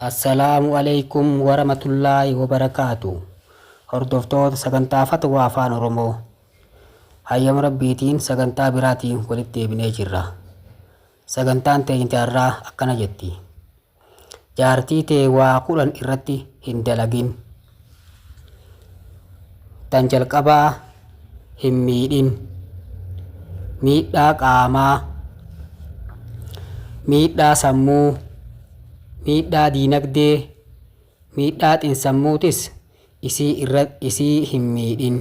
Assalaamu Aleeykum Waramatullaahi Wabarakaatu. Hordoftoota sagantaa Fatwaa Afaan Oromoo, hayyama Rabbiitiin sagantaa biraatiin walitti deebinee jirra. Sagantaan teenya har'aa akkana jetti. Jaartii tee waa 10 irratti hin dalagin. Tan jalqabaa, hin miidhin. Miidhaa qaamaa, miidhaa sammuu, miidhaa diinagdee, miidhaa xinsammuutis isii irra isii hin miidhin.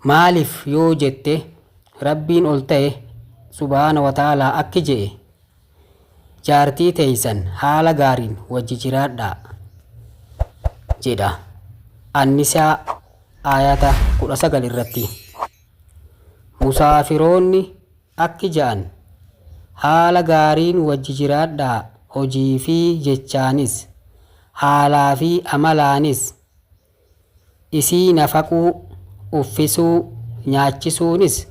Maalif yoo jette, Rabbiin ol ta'e subhaana wa ta'aalaa akki je'e, Jaartii teeysan haala gaariin wajji jiraadhaa jedha. An-Nisaa aayata 19 irratti. Musaafiroonni akki ja'an, Haala gaariin wajji jiraadhaa hojii fi jechaanis, haalaa fi amalaanis. Isii nafaquu, uffisuu, nyaachisuunis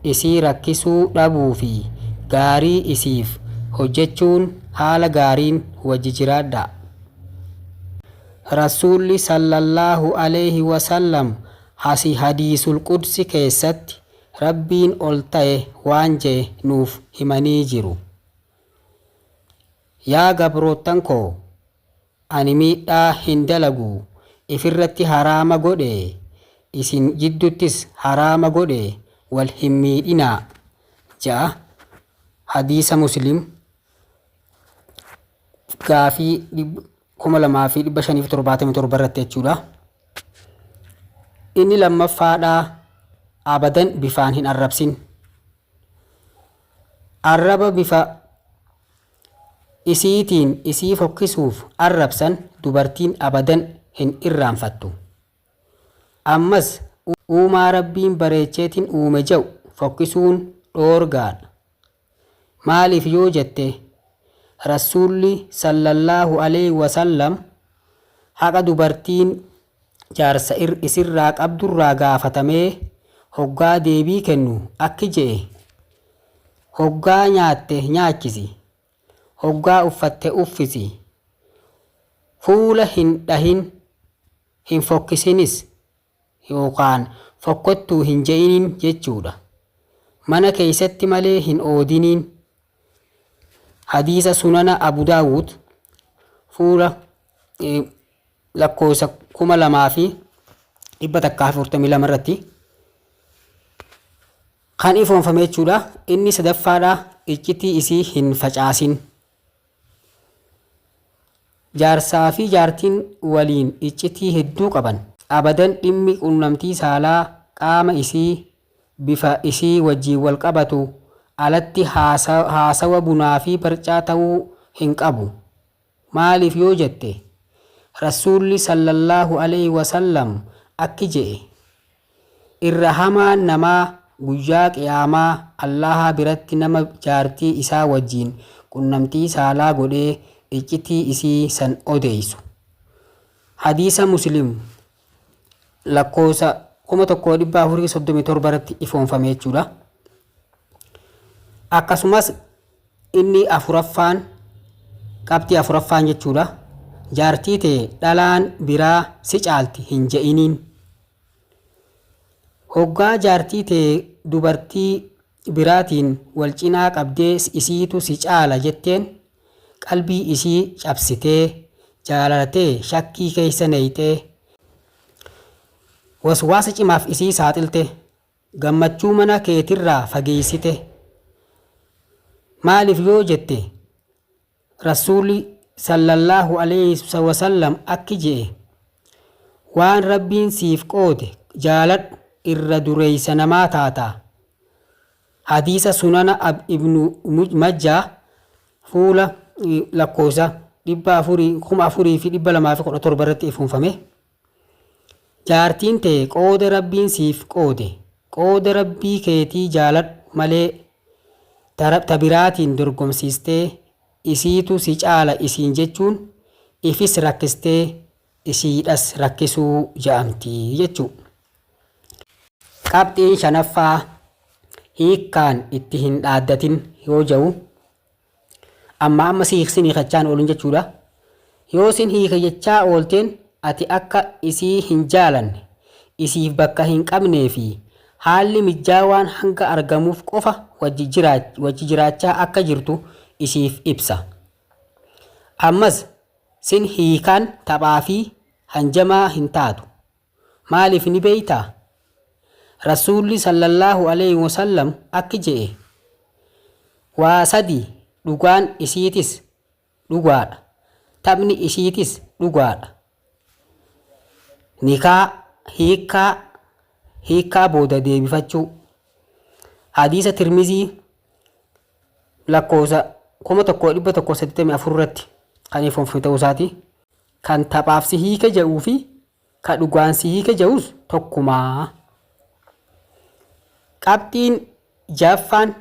isii rakkisuu dhabuu fi gaarii isiif hojjachuun haala gaariin wajji jiraadhaa. Rassuulli sallallaahu aleyhi wasallam hasi hadiisul qudsi keessatti Rabbiin ol ta'e waan je'e nuuf himanii jiru. Yaa gabroottan koo! Ani miidhaa hin dalagu, ifirratti haraama godhe, isin jidduttis haraama godhe, wal hin miidhinaa ja'a. Hadiisa Muslim gaafii 2577 irratti jechuudha. Inni lammaffaadhaa, abadan bifaan hin arrabsin. Arraba bifa isiitiin isii fokkisuuf arrabsan dubartiin abadan hin irraanfattu. Ammas uumaa Rabbiin bareecheetin uume ja'u fokkisuun dhoorgaadha. Maaliif yoo jette, Rassuulli sallallaahu aleyhi wasallam haqa dubartiin jaarsa isirraa qabdurraa gaafatamee hoggaa deebii kennu akki je'e, Hoggaa nyaatte nyaachisi, hoggaa uffatte uffisi, fuula hin dhahin, hin fokkisinis yookaan fokkottuu hin je'iniin jechuudha. Mana keeysatti malee hin oodiniin. Hadiisa Sunana Abu Daawud fuula lakkoofsa 2142 irratti kan ifoomfame jechuudha. Inni sadaffaadha, iccitii isii hin facaasin. Jaarsaa fi jaartiin waliin iccitii hedduu qaban. Abadan dhimmi qunnamtii saalaa qaama isii, bifa isii wajjiin wal qabatu alatti haasawa bunaa fi barcaa ta'uu hin qabu. Maaliif yoo jette, Rassuulli sallallaahu aleyhi wa sallam akki je'e, Irra hamaan namaa guyyaa qiyaamaa Allaahaa biratti nama jaartii isaa wajjiin qunnamtii saalaa godhee iccitii isii san odeeysu. Hadiisa Muslim lakkoofsa 1437 irratti ifoomfame jechuudha. Akkasumas inni afuraffaan, qabxii afuraffaan jechuudha. Jaartii tee dhalaan biraa si caalti hin je'iniin. Hoggaa jaartii tee dubartii biraatiin wal cinaa qabdee isiitu si caala jetteen, qalbii isii cabsitee, jaalala tee shakkii keeysa neeyxee, waswaasa cimaaf isii saaxilte. Gammachuu mana keetirraa fageeysite. Maaliif yoo jette, Rassuulli sallallaahu aleyhi wasallam akki je'e, Waan Rabbiin siif qoode jaaladhu irra dureeysa namaa taataa. Hadiisa Sunana Ibnu Majjah fuula lakkoofsa 4217 irratti ifoomfame. Jaartiin tee qooda Rabbiin siif qoode, qooda Rabbii keetii jaaladhu malee ta biraatiin dorgomsiistee isiitu si caala isiin jechuun ifis rakkistee isiidhas rakkisuu ja'amti jechuu. Qabxiin shanaffaa, hiikkaan itti hin dhaaddatin yoo ja'u, Amma amma si hiiksin hiikachaan oolun jechuudha. Yoo sin hiika jechaa oolteen ati akka isii hin jaalanne, isiif bakka hin qabnee fi haalli mijjaawaan hanga argamuuf qofa wajji jiraachaa akka jirtu isiif ibsa. Ammas sin hiikaan taphaa fi hanjamaa hin taatu. Maaliif ni beeytaa? Rasuulli sallallaahu aleyhi wasallam akki je'e, Waa sadi dhugaan isiitis dhugaadha, taphni isiitis dhugaadha. Nikaa, hiikkaa, hiikkaa booda deebifachuu. Hadiisa Tirmizii lakkoofsa 1184 irratti kan ifoomfame ta'uu isaati. Kan taphaaf si hiike je'uu fi ka dhugaan si hiike je'us tokkuma. Qabxiin ja'affaan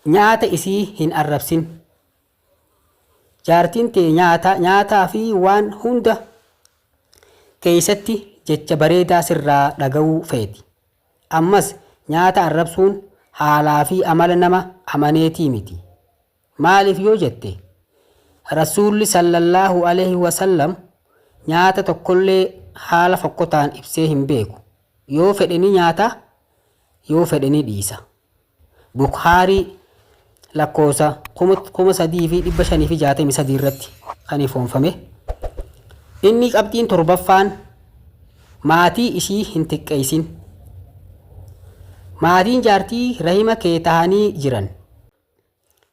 nyaata isii hin arrabsin. Jaartiin tee nyaata nyaataa fi waan hunda keeysatti jecha bareedaa sirraa dhaga'uu feeti. Ammas nyaata arrabsuun haalaa fi amala nama amaneetii miti. Maaliif yoo jette, Rasuulli sallallaahu aleyhi wa sallam nyaata tokkollee haala fokkotaan ibsee hin beeku. Yoo fedhe ni nyaata, yoo fedhe ni dhiisa. Bukhaarii lakkoofsa 3563 irratti kan ifoomfame. Inni qabxiin torbaffaan maatii ishii hin xiqqeessin. Maatiin jaartii rahima kee tahanii jiran.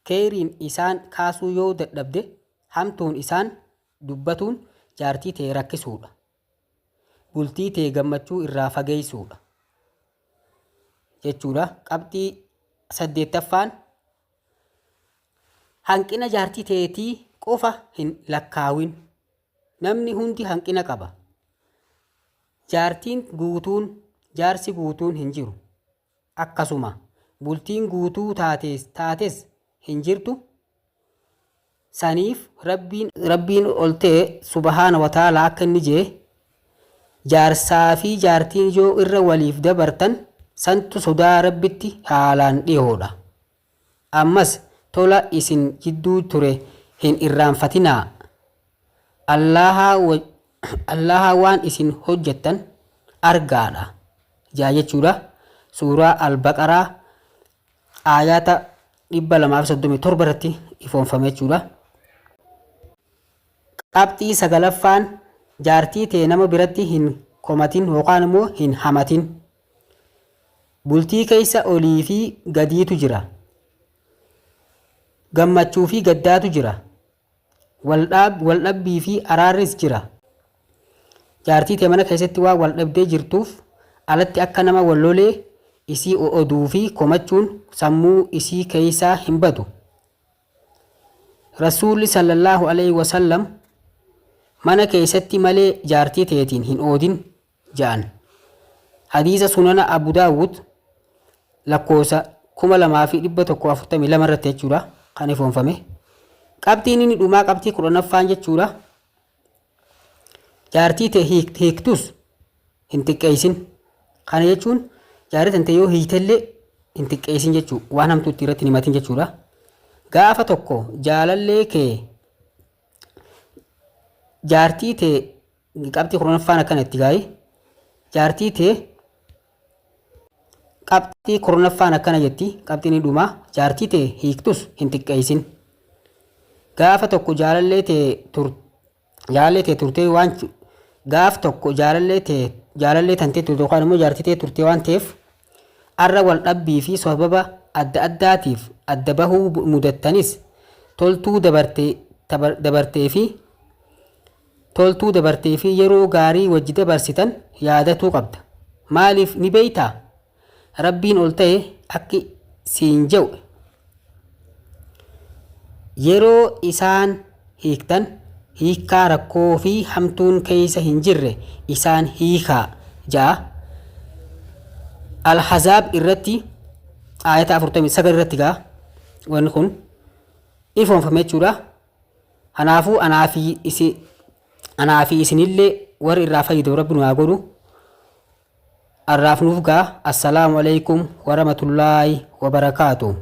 Keeyriin isaan kaasuu yoo dadhabde hamtuun isaan dubbatuun jaartii tee rakkisuudha. Bultii tee gammachuu irraa fageessuudha. Jechuudha. Qabxii saddeettaffaan hanqina jaartii teetii qofa hin lakkaawin. Namni hundi hanqina qaba. Jaartiin guutuun jaarsi guutuun hin jiru. Akkasuma bultiin guutuu taates hin jirtu. Saniif Rabbiin ol ta'e subahaana wa ta'aalaa akka inni je'e jaarsaa fi jaartiin yoo irra waliif dabartan santu sodaa Rabbitti haalaan dhihoodha. Ammas tola isin jidduu ture hin irraanfatinaa. Allaahaa waan isin hojjattan argaadha ja'a jechuudha. Suuraa Al-Baqaraa aayaata 237 irratti ifoomfame jechuudha. Qabxii sagalaffaan jaartii tee nama biratti hin komatin yookaan immoo hin hamatin. Bultii keessa olii fi gadiitu jira. Gammachuu fi gaddaatu jira. Waldhabbii fi araarris jira. Jaartii tee mana keessatti waan wal dhabdee jirtuuf alatti akka nama wal lolee isii oduu fi komachuun sammuu isii keessaa hin badu. Rasuulli sallallaahu aleyhi wasallam mana keessatti malee jaartii teetiin hin oodin ja'an. Hadiisa Sunana Abu Daawud lakkoofsa 2142 irratti jechuudha kan ifoomfame. Qabxiin inni dhumaa qabxii 10ffaan jechuudha. Jaartii tee hiiktus hin xiqqeessin. Kana jechuun jaartii tante yoo hiiktellee hin xiqqeessin jechuu waan hamtuu itti irratti hin himatin jechuudha. Gaafa tokko jaalallee kee jaartii tee qabxii 10ffaan akkana itti gaayi. Jaartii tee qabxii 10ffaan akkana jetti qabxiin inni dhumaa jaartii tee hiiktus hin xiqqeessin. Gaafa tokko jaalallee tee tur jaalallee tee turtee waan gaaf tokko jaalallee tee jaalallee tantee turte yookaan immoo jaartii tee turtee waan ta'eef arra wal dhabbii fi sababa adda addaatiif adda bahuu mudattanis toltuu dabartee dabartee fi toltuu dabartee fi yeroo gaarii wajji dabarsitan yaadatuu qabda. Maaliif ni beeytaa? Rabbiin ol ta'e akki siin je'u yeroo isaan hiiktan hiikkaa rakkoo fi hamtuun keeysa hin jirre isaan hiikaa ja'a. Al-Hazaab irratti aayata 49 irratti gaa wanni kun ifoomfame jechuudha. Kanaafuu anaa fi isi anaa fi isinillee warri irraa fayyadamu rabbi nu haa godhu. Arraaf nuuf gaa. Assalaamu alaikum warahmatullaahi wabarakaatu.